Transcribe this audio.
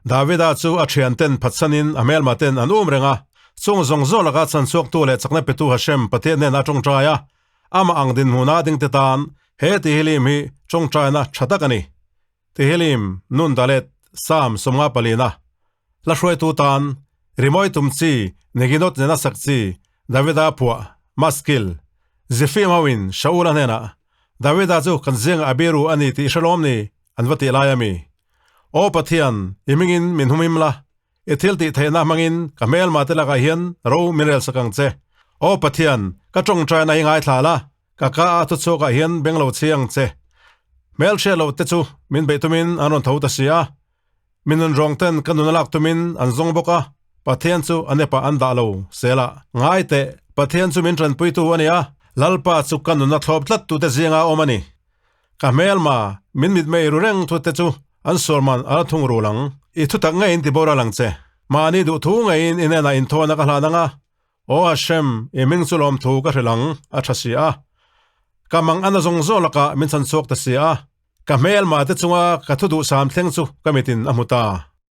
Davida chu a thianten phatsanin a hmelmaten an um reng a, chung zawng zawng laka chhanchhuaktu leh chakna petu Hashem Pathian hnenah a tawngtai a, amah ang dinhmuna dingte tan he Tehillim hi tawngtaina tha tak a ni. Tehillim, Nun Dalet, Psalm 54. Hla hruaitu tan, Rimawi tum chi, Neginot nena sak chi, Davida phuah, Maskil. Zifim hoin Shaula hnenah, Davida chu kan zingah a biru a ni tih i hre lawm ni? an va tih lai a mi. Aw Pathian, i hmingin min humhim la, i thil tih theihna hmangin ka hmelma te lakah hian ro min rel sak ang che. Aw Pathian, ka tawngtaina hi ngaithla la, ka ka a thuchhuakah hian beng lo chhi ang che. Hmelhriat loh te chu min beih tumin an rawn tho ta si a, mi nunrawng ten ka nun a lak tumin an zawng bawk a, Pathian chu a nepah an dah lo, sela. Ngai teh, Pathian chu min tanpuitu a ni a, Lalpa chu ka nuna thlawp tlat tute zinga awm a ni. Ka hmelma, min mitmei ru reng thute chu an sualman a la thung rul ang. I thutak ngeiin ti boral ang che. Mahni duhthu ngeiin i hnenah inthawhna ka hlan ang a, Aw Hashem, i hming chu lawmthu ka hrilh ang, a tha si a. Ka mang ana zawng zawng lakah min chhan chhuak ta si a, ka hmelma te chunga ka thu duhsam thleng chu ka mitin a hmu ta.